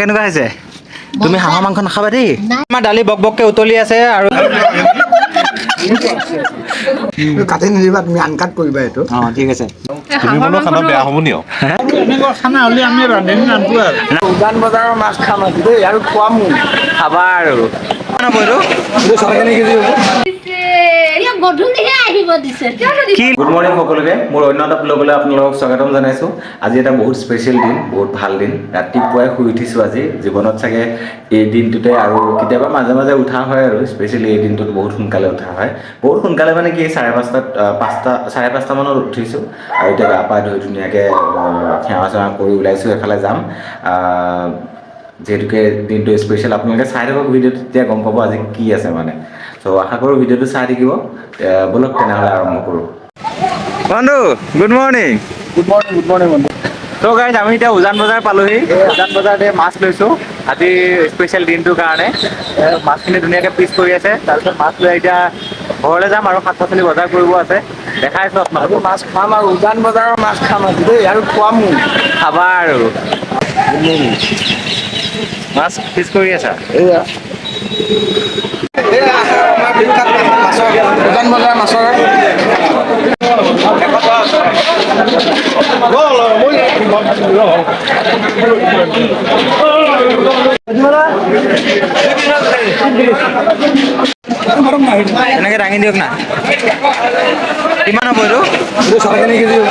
কেনেকুৱা হৈছে? তুমি হাঁহৰ মাংস নাখাবা দেই। আমাৰ দালি বক বককে উতলি আছে আৰু। কাটি নিদিবা তুমি, আনকাট কৰিবা এইটো। অঁ, ঠিক আছে। তুমি বনোৱা খানা বেয়া হ'ব নি আৰু? এনেকুৱা খানা হ'লে আমি ৰান্ধনি নামটো আৰু। উজান বজাৰৰ মাছ খাম আজি দেই আৰু খুৱামো। খাবা আৰু। কিমান হ'ব এইটো? এইটো 4.5 কেজি হ'ব। গধূলিহে আহিব দিছে। কি, গুড মৰ্ণিং সকলোকে। মোৰ অন্য এটা ব্লগলৈ আপোনালোকক স্বাগতম জনাইছোঁ। আজি এটা বহুত স্পেচিয়েল দিন, বহুত ভাল দিন। ৰাতিপুৱাই শুই উঠিছোঁ। আজি জীৱনত চাগে এই দিনটোতে আৰু কেতিয়াবা মাজে মাজে উঠা হয় আৰু স্পেচিয়েলি এই দিনটোত বহুত সোনকালে উঠা হয়। বহুত সোনকালে মানে কি, 5:30ত, 5টা, 5:30 মানত উঠিছোঁ আৰু এতিয়া গা পা ধুই ধুনীয়াকৈ সেৱা চেৱা কৰি ওলাইছোঁ, এফালে যাম। যিহেতুকে দিনটো স্পেচিয়েল, আপোনালোকে চাই থাকক ভিডিঅ'টো, তেতিয়া গম পাব আজি কি আছে মানে। চ' আশা কৰোঁ ভিডিঅ'টো চাই থাকিব। ব'লক তেনেহ'লে আৰম্ভ কৰোঁ। বন্ধু, good morning. Good morning, good morning বন্ধু। ত' গাইজ, আমি এতিয়া উজান বজাৰ পালোহি। উজান বজাৰতে মাছ লৈছোঁ আজি স্পেচিয়েল দিনটোৰ কাৰণে। মাছখিনি ধুনীয়াকৈ পিচ কৰি আছে। তাৰপিছত মাছ লৈ এতিয়া ঘৰলৈ যাম আৰু শাক পাচলি বজাৰ কৰিব আছে। দেখাইছোঁ আজি আপোনালোকক। মাছ খাম আৰু উজান বজাৰৰ মাছ খাম আজি দেই আৰু খুৱামো। খাবা আৰু। মাছ পিচ কৰি আছা? এয়া এয়া আমাৰ বিখ্যাত মাছৰ, উজান বজাৰ মাছৰ। এনেকৈ দাঙি দিয়ক না। কিমান হ'ব এইটো? এইটো 4.5 কেজি হ'ব।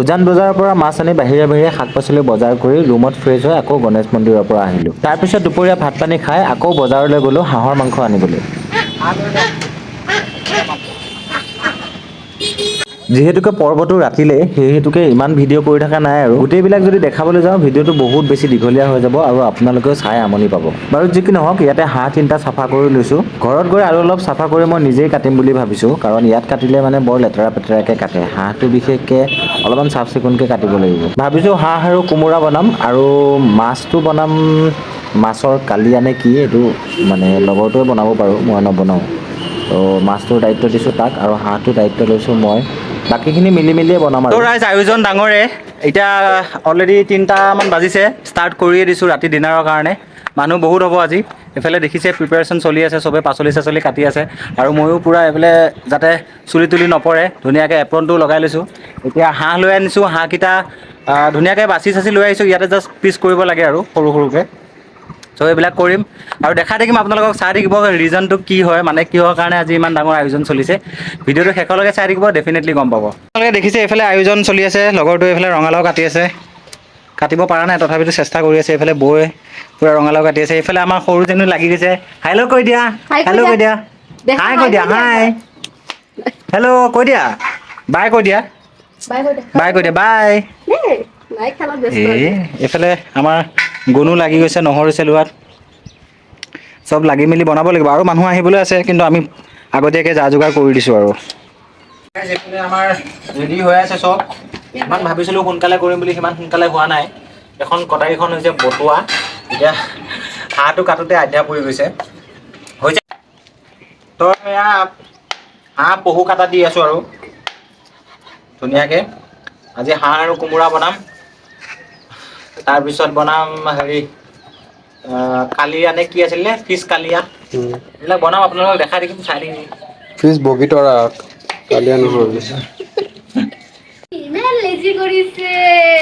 উজান বজাৰৰ পৰা মাছ আনি বাহিৰে বাহিৰে শাক পাচলি বজাৰ কৰি ৰুমত ফ্ৰেছ হৈ আকৌ গণেশ মন্দিৰৰ পৰা আহিলোঁ। তাৰপিছত দুপৰীয়া ভাত পানী খাই আকৌ বজাৰলৈ গ'লোঁ হাঁহৰ মাংস আনিবলৈ। যিহেতুকে পৰ্বটো ৰাতিলে, সেই হেতুকে ইমান ভিডিঅ' কৰি থকা নাই আৰু গোটেইবিলাক যদি দেখাবলৈ যাওঁ, ভিডিঅ'টো বহুত বেছি দীঘলীয়া হৈ যাব আৰু আপোনালোকেও চাই আমনি পাব। বাৰু যি কি নহওক, ইয়াতে হাঁহ তিনিটা চাফা কৰি লৈছোঁ। ঘৰত গৈ আৰু অলপ চাফা কৰি মই নিজেই কাটিম বুলি ভাবিছোঁ, কাৰণ ইয়াত কাটিলে মানে বৰ লেতেৰা পেতেৰাকৈ কাটে। হাঁহটো বিশেষকৈ অলপমান চাফ চিকুণকৈ কাটিব লাগিব। ভাবিছোঁ হাঁহ আৰু কোমোৰা বনাম আৰু মাছটো বনাম। মাছৰ কালিয়া নে কি এইটো, মানে লগৰটোৱে বনাব পাৰোঁ, মই নবনাওঁ। তো মাছটোৰ দায়িত্ব দিছোঁ তাক আৰু হাঁহটোৰ দায়িত্ব লৈছোঁ মই। বাকীখিনি মিলি মিলিয়ে বনাম আৰু। ৰাইজ, আয়োজন ডাঙৰে। এতিয়া অলৰেডি 3টামান বাজিছে, ষ্টাৰ্ট কৰিয়ে দিছোঁ ৰাতি ডিনাৰৰ কাৰণে। মানুহ বহুত হ'ব আজি। এইফালে দেখিছে প্ৰিপেৰেশ্যন চলি আছে, চবে পাচলি চাচলি কাটি আছে আৰু ময়ো পূৰা এইফালে যাতে চুলি তুলি নপৰে ধুনীয়াকৈ এপ্ৰনটো লগাই লৈছোঁ। এতিয়া হাঁহ লৈ আনিছোঁ। হাঁহকেইটা ধুনীয়াকৈ বাচি চাচি লৈ আহিছোঁ। ইয়াতে জাষ্ট পিচ কৰিব লাগে আৰু সৰু সৰুকৈ। চ' এইবিলাক কৰিম আৰু দেখাই থাকিম আপোনালোকক। চাই থাকিব ৰিজনটো কি হয়, মানে কিহৰ কাৰণে আজি ইমান ডাঙৰ আয়োজন চলিছে। ভিডিঅ'টো শেষলৈকে চাই থাকিব, ডেফিনেটলি গম পাব। আপোনালোকে দেখিছে এইফালে আয়োজন চলি আছে। লগৰটোৱে এইফালে ৰঙালাও কাটি আছে। কাটিব পৰা নাই, তথাপিতো চেষ্টা কৰি আছে। এইফালে বৌয়ে পূৰা ৰঙালাও কাটি আছে। এইফালে আমাৰ সৰুজনীও লাগি গৈছে। হেল্ল' কৈ দিয়া। হাই কৈ হেল্ল' কৈ দিয়া। দিয়া। হাই কৈ দিয়া। হাই, হেল্ল' কৈ দিয়া। বাই কৈ দিয়া। বাই কৈ দে। বাই কৈ দিয়া, বাই। দেই, নাই, খেলত ব্যস্ত। এই এইফালে আমাৰ গনু লাগি গৈছে নহৰু চেলোৱাত। চব লাগি মেলি বনাব লাগিব আৰু মানুহ আহিবলৈ আছে, কিন্তু আমি আগতীয়াকৈ যা যোগাৰ কৰি দিছোঁ। আৰু এইফালে আমাৰ ৰেডি হৈ আছে চব। ইমান ভাবিছিলোঁ সোনকালে কৰিম বুলি, সিমান সোনকালে হোৱা নাই। এখন কটাৰীখন হৈছে বটোৱা। এতিয়া হাঁহটো কাটোতে আধা পৰি গৈছে। হৈছে তো, এয়া হাঁহ পহু কাটা দি আছোঁ আৰু ধুনীয়াকৈ আজি হাঁহ আৰু কোমোৰা বনাম। তাৰপিছত বনাম হেৰি কালিয়া নে কি আছিলে, ফিছ কালিয়া, এইবিলাক বনাম। আপোনালোকক দেখাই থাকিম, চাই থাকিম। ফিছ বগীতৰা, কালিয়া নহয়। ইমান লেজি কৰিছে।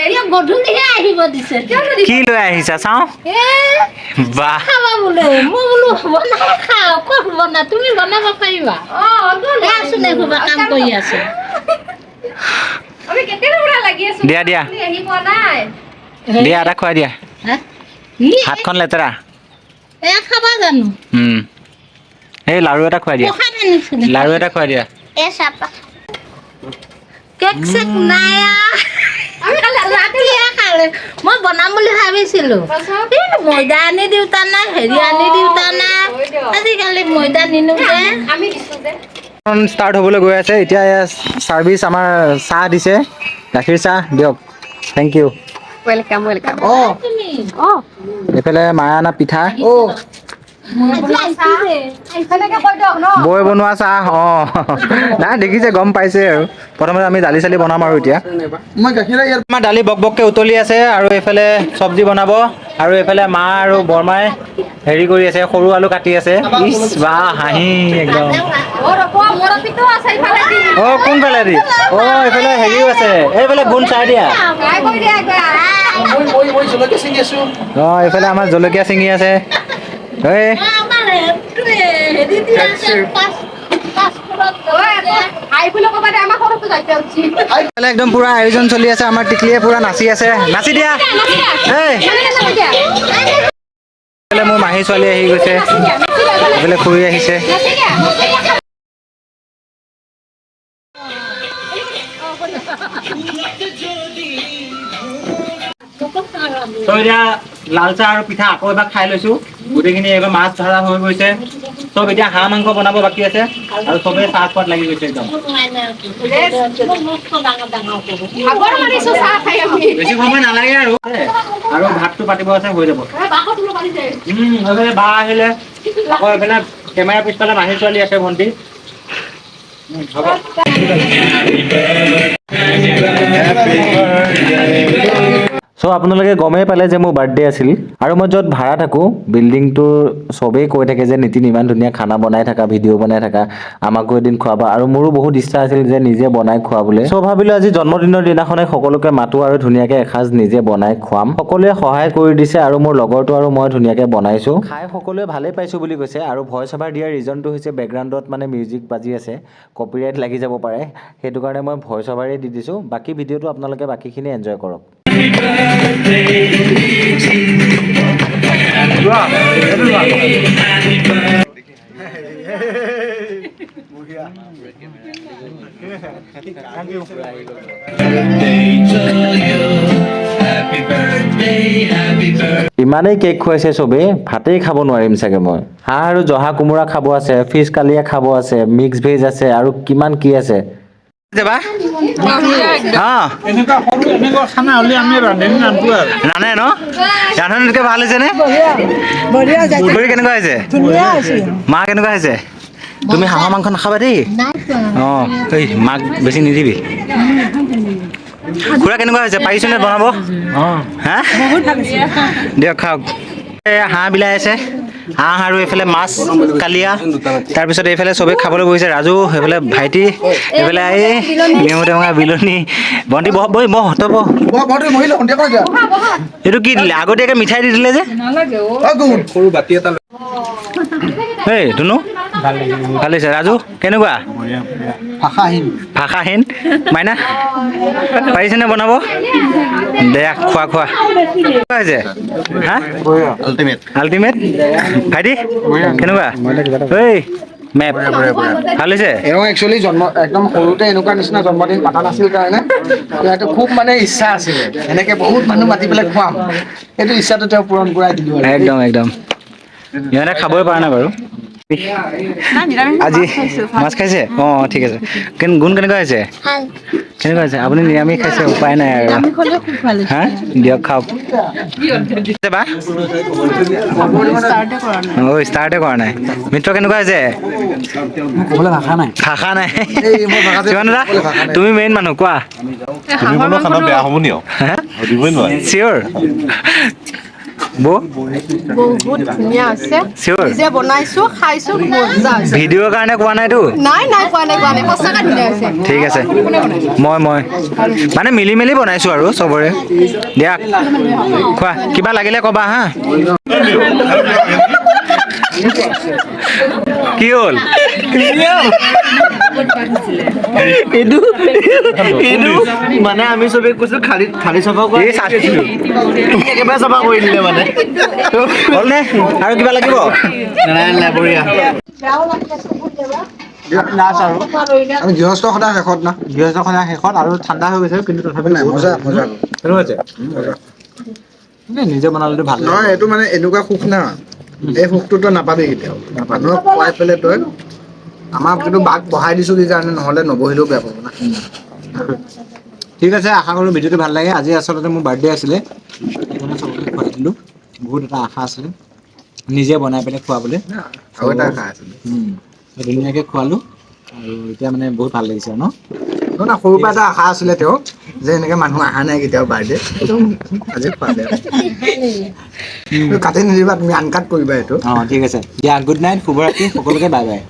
এতিয়া গধূলিহে আহিব দিছে। কি লৈ আহিছা চাওঁ। এ। বাহ! খাবা বোলে। মই বোলো বনাই খাওঁ, ক'ত বনা? তুমি বনাব পাৰিবা? আছোন, এইসোপা কাম কৰি আছো। আমি কেতিয়াবা পৰা লাগি আছো। দিয়া, দিয়া। আপুনি আহি পোৱা নাই। দিয়া, এটা খুৱাই দিয়া। হা? ই, হাতখন লেতেৰা। এয়া খাবা জানো? এই লাৰু এটা খুৱাই দিয়া। প্ৰসাদ আনিছিলে। লাৰু এটা খুৱাই দিয়া। এ চাপা কেক চেক নাই। ৰাতিয়ে খালে। মই বনাম বুলি ভাবিছিলো। এই ময়দা আনি দিওঁতা নাই, হেৰি আনি দিওঁতা নাই। আজিকালি ময়দা নিনো যে। আমি দিছো যে। ষ্টাৰ্ট হ'বলৈ গৈ আছে। এতিয়া ছাৰ্ভিচ আমাৰ চাহ দিছে, গাখীৰ চাহ। দিয়ক, thank U. Welcome, welcome. অঁ। তুমি অ। এইফালে মায়ে অনা পিঠা। অ'। বৈ বনোৱা চাহ। অঁ, নাই, দেখিছে, গম পাইছে। আৰু প্ৰথমতে আমি দালি চালি বনাম আৰু এতিয়া মই গাখীৰ ইয়াত আমাৰ দালি বক বককৈ উতলি আছে আৰু এইফালে চব্জি বনাব আৰু এইফালে মা আৰু বৰমাই হেৰি কৰি আছে, সৰু আলু কাটি আছে। ইচ বা, হাঁহি একদম। অ, কোনফালে দি? অ, এইফালে হেৰিও আছে, এইফালে গুণ চাই দিয়া। মই মই মই জলকীয়া ছিঙি আছো। অ, এইফালে আমাৰ জলকীয়া ছিঙি আছে। এই আমাৰ হেৰি দি আছে, পাঁচফোৰণ। এইফালে একদম পুৰা আয়োজন চলি আছে। আমাৰ টিকলিয়ে পুৰা নাচি আছে। নাচি দিয়া। এই এইফালে মোৰ মাহী ছোৱালী আহি গৈছে, এইফালে খুৰী আহিছে। তো এতিয়া লাল চাহ আৰু পিঠা আকৌ এবাৰ খাই লৈছো গোটেইখিনি। এইবাৰ মাছ ধৰা হৈ গৈছে চব। এতিয়া হাঁহ মাংস বনাব বাকী আছে আৰু চবেই চাহ খোৱাত লাগি গৈছে একদম। বেছি সময় নালাগে আৰু আৰু ভাতটো পাতিব আছে, হৈ যাব। এইফালে বা আহিলে, আকৌ এইফালে কেমেৰা পিছফালে মাহী ছোৱালী আছে, ভণ্টি। হ'ব। চ' আপোনালোকে গমেই পালে যে মোৰ বাৰ্থডে আছিল আৰু মই য'ত ভাড়া থাকোঁ, বিল্ডিংটোৰ চবেই কৈ থাকে যে নীতিন, ইমান ধুনীয়া খানা বনাই থাকা, ভিডিঅ' বনাই থাকা, আমাকো এদিন খুৱাবা। আৰু মোৰো বহুত ইচ্ছা আছিল যে নিজে বনাই খুৱাবলৈ। চ' ভাবিলোঁ আজি জন্মদিনৰ দিনাখনে সকলোকে মাতো আৰু ধুনীয়াকৈ এসাঁজ নিজে বনাই খুৱাম। সকলোৱে সহায় কৰি দিছে আৰু মোৰ লগৰটো আৰু মই ধুনীয়াকৈ বনাইছোঁ। খাই সকলোৱে ভালেই পাইছোঁ বুলি কৈছে। আৰু ভইচ অভাৰ দিয়াৰ ৰিজনটো হৈছে বেকগ্ৰাউণ্ডত মানে মিউজিক বাজি আছে, কপিৰাইট লাগি যাব পাৰে, সেইটো কাৰণে মই ভইচ অভাৰেই দি দিছোঁ। বাকী ভিডিঅ'টো আপোনালোকে বাকীখিনি এনজয় কৰক। ইমানেই কেক খুৱাইছে চবেই, ভাতেই খাব নোৱাৰিম চাগে মই। হাঁহ আৰু জহা কোমোৰা খাব আছে, ফিছ কালিয়া খাব আছে, মিক্স ভেজ আছে আৰু কিমান কি আছে। যাবা? এনেকুৱা সৰু এনেকুৱা খানা হ'লে আমি ৰান্ধনি ৰান্ধো আৰু। ৰান্ধে ন? ৰান্ধনীতকৈ ভাল হৈছে নে? খুৰী, কেনেকুৱা হৈছে? মা, কেনেকুৱা হৈছে? তুমি হাঁহৰ মাংস নাখাবা দেই। অঁ, এই মাক বেছি নিদিবি। খুৰা, কেনেকুৱা হৈছে? পাৰিছোনে বনাব? হা, দিয়ক, খাওক। এই হাঁহ বিলাই আছে, হাঁহ আৰু এইফালে মাছ কালিয়া। তাৰপিছত এইফালে চবেই খাবলৈ বহিছে। ৰাজু, এইফালে ভাইটি, এইফালে এই নেমু টেঙা বিলনী। ভণ্টি, বহ, বহ, বহ, তই বহ। মহিলা সন্ধিয়া কৰি দিয়া। এইটো কি দিলে? আগতীয়াকৈ মিঠাই দি দিলে যে। সৰু বাতি এটা। এই ধুনু, ভাল হৈছে। ৰাজু, কেনেকুৱা? ভাষাহীন। ভাষাহীন। মাইনা, পাৰিছেনে বনাব? দে, খোৱা, খোৱা। কেনেকুৱা হৈছে? হা? আল্টিমেট। আল্টিমেট। ভাইটি, কেনেকুৱা? ঐ মেপ, ভাল হৈছে? এওঁ একচুৱেলি জন্ম একদম সৰুতে এনেকুৱা নিচিনা জন্মদিন পাতা নাছিল কাৰণে তেওঁটো খুব মানে ইচ্ছা আছিলে, এনেকে বহুত মানুহ মাতি পেলাই খুৱাম। সেইটো ইচ্ছাটো তেওঁ পূৰণ কৰাই দিলো আৰু। একদম একদম। ইহঁতে খাবই পৰা নাই বাৰু আজি। মাছ খাইছে। অঁ, ঠিক আছে। গুণ কেনেকুৱা হৈছে? কেনেকুৱা হৈছে? আপুনি নিৰামিষ খাইছে, উপায় নাই আৰু। হা, দিয়ক, খাওক। বা অ' ষ্টাৰ্টে কৰা নাই। মিত্ৰ, কেনেকুৱা হৈছে? ক'বলৈ ভাষা নাই। ভাষা নাই। এই মোৰ ভাষাটো শিৱান দাদা, ক'বলৈ ভাষা নাই। তুমি মেইন মানুহ, কোৱা। তুমি বনোৱা খানা বেয়া হ'ব নি আৰু? হা? সুধিবই নোৱাৰি। চিয়'ৰ বৌ? বহুত ধুনীয়া হৈছে। চিয়'ৰ? নিজে বনাইছো, খাইছো, মজা হৈছে। ভিডিঅ'ৰ কাৰণে কোৱা নাইতো? নাই নাই, কোৱা নাই, কোৱা নাই। সঁচাকে ধুনীয়া হৈছে। ঠিক আছে। মই মই মানে মিলি মেলি বনাইছোঁ আৰু চবৰে। দিয়া, খোৱা। কিবা লাগিলে ক'বা। হা, কি হ'ল? এইটো এইটো মানে আমি চবে কৈছো, খালী থালি চাফা কৰা। এই একেবাৰে চাফা কৰি দিলে মানে। হ'লনে? আৰু কিবা লাগিব? নাই নাই, বঢ়িয়া। আমি গৃহস্থ সদায় শেষত না? গৃহস্থ সদায় শেষত আৰু ঠাণ্ডা হৈ গৈছে, কিন্তু তথাপি নাই, মজা মজা। কেনেকুৱা হৈছে? এনে নিজে বনালেতো ভাল লাগে। নহয়, এইটো মানে এনেকুৱা সুখ না, এই সুখটোতো নাপাবি কেতিয়াও, মানুহক খুৱাই পেলাই। তই আমাৰ কিন্তু বাক বহাই দিছো কি কাৰণে, নহ'লে নবহিলেও বেয়া পাব না। ঠিক আছে, আশা কৰোঁ ভিডিঅ'টো ভাল লাগে। আজি আচলতে মোৰ বাৰ্থডে আছিলে, সেইকাৰণে চবকে খুৱাই দিলোঁ। বহুত এটা আশা আছিলে। নিজে বনাই পেলাই খুৱাবলৈ। আৰু এটা আশা আছিলে। ধুনীয়াকৈ খোৱালোঁ আৰু এতিয়া মানে বহুত ভাল লাগিছে ন? নহয়, সৰুৰ পৰা এটা আশা আছিলে তেওঁ যে এনেকে মানুহ অহা নাই কেতিয়াও বাৰ্থডে, আজি খোৱালে। কাটি নিদিবা তুমি, আনকাট কৰিবা এইটো। অঁ, ঠিক আছে দিয়া, গুড নাইট, শুভৰাত্ৰি সকলোকে, বাই বাই।